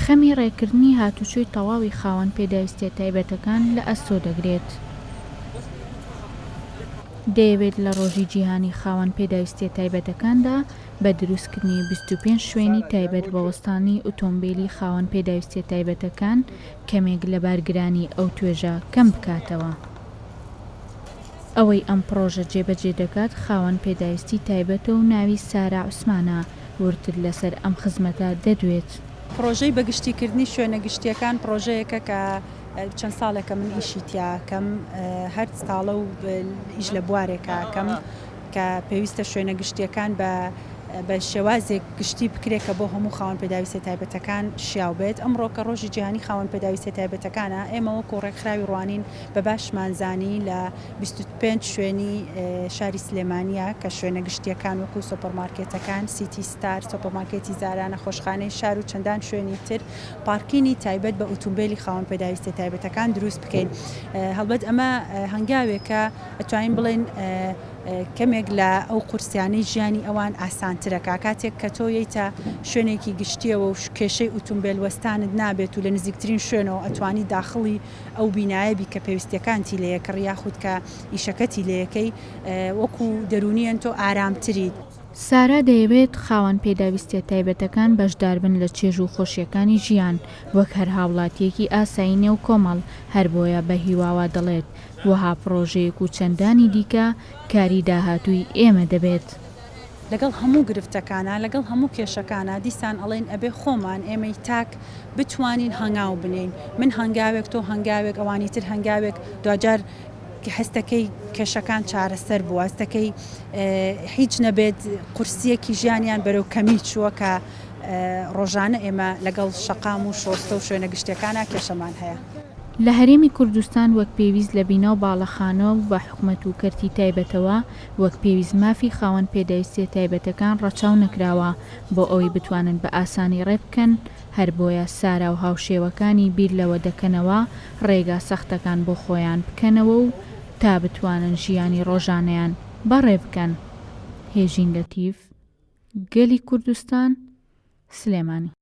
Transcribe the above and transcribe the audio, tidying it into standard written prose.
خەمی ڕێکردنی هاتوچۆی تەواوی خاوەن پێداویستیە تایبەتەکان لە ئەستۆ دەگرێت. دەیەوێت لە ڕۆژی جیهانی خاوەن پێداویستیە تایبەتەکاندا بە دروستکردنی 25 شوێنی تایبەت بە وەستانی ئۆتۆمبێلی خاوەن پێداویستیە تایبەتەکان کەمێک لە بارگرانی ئەو توێژە کەم بکاتەوە. ئەوەی ئەم پڕۆژە جێبەجێ دەکات خاوەن پێداویستی تایبەتە و ناوی سارا عوسمانە، وردتر لەسەر ئەم خزمەتە دەدوێت. پڕۆژەی بەگشتیکردنی شوێنە گشتییەکان پڕۆژەیەکە کە چەند ساڵێکە من ئیشی تیا ئەکەم، هەر ساڵە و ئیش لە بوارێکا ئەکەم کە پێویستە شوێنە گشتییەکان بە بە شێوازێک گشتی بکرێت کە بۆ هەموو خاوەن پێداویستیە تایبەتەکان شیاو بێت. ئەمڕۆ کە ڕۆژی جیهانی خاوەن پێداویستیە تایبەتەکانە، ئێمە وەکو ڕێکخراوی ڕوانین بە باشمان زانی لە 25 شوێنی شاری سلێمانییە کە شوێنە گشتییەکان وەکو سۆپەرمارکێتەکان، سیتی ستار، سۆپەرمارکێتی زارا، نەخۆشخانەی شار و چەندان شوێنی تر پارکینی تایبەت بە ئوتومبێلی خاوەن پێداویستیە تایبەتەکان دروست بکەین. هەڵبەت ئەمە هەنگاوێکە ئەتوانین بڵێین کەمێک لە ئەو قورسیانەی ژیانی ئەوان ئاسانترەکا. کاتێک کە تۆ یەیتە شوێنێکی گشتییەوە و کێشەی ئوتومبێل وەستانت نابێت و لە نزیکترین شوێنەوە ئەتوانی داخڵی ئەو بینایە بی کە پێویستیەکانتی لێیەکڕی یاخود کە ئیشەکەتی لێیەکەی وەکو دەروونیەن تۆ ئارامتریت. سارا دەیەوێت خاوەن پێداویستیە تایبەتەکان بەشداربن لە چێژ و خۆشیەکانی ژیان وەک هەر هاوڵاتیەکی ئاسایی نێو کۆمەڵ، هەربۆیە بە هیواوە دەڵێت وەها پڕۆژەیەک و چەندانی دیکە کاری داهاتووی ئێمە دەبێت. لەگەڵ هەموو گرفتەکانا، لەگەڵ هەموو کێشەکانا دیسان ئەڵێین ئەبێ خۆمان، ئێمەی تاک بتوانین هەنگاو بنێین. من هەنگاوێک، تۆ هەنگاوێک، ئەوانی تر هەنگاوێک، دواجار هەستەکەی کێشەکان چارەسەر بووە، هەستەکەی هیچ نەبێت قورسییەکی ژیانیان بەرەو کەمی چووە کە ڕۆژانە ئێمە لەگەڵ شەقام و شۆستە و شوێنە گشتییەکانا کێشەمان هەیە. لە هەرێمی کوردستان وەک پێویست لە بینا و باڵەخانە و بە حکومەت و کەرتی تایبەتەوە وەک پێویست مافی خاوەن پێداویستیە تایبەتەکان ڕەچاو نەکراوە بۆ ئەوەی بتوانن بە ئاسانی ڕێ بکەن، هەر بۆیە سارا و هاوشێوەکانی بیر لەوە دەکەنەوە ڕێگا سەختەکان بۆ خۆیان بکەنەوە و تا بتوانن ژیانی ڕۆژانەیان بەڕێ بکەن. هێژین لەتیف، گەلی کوردستان، سلێمانی.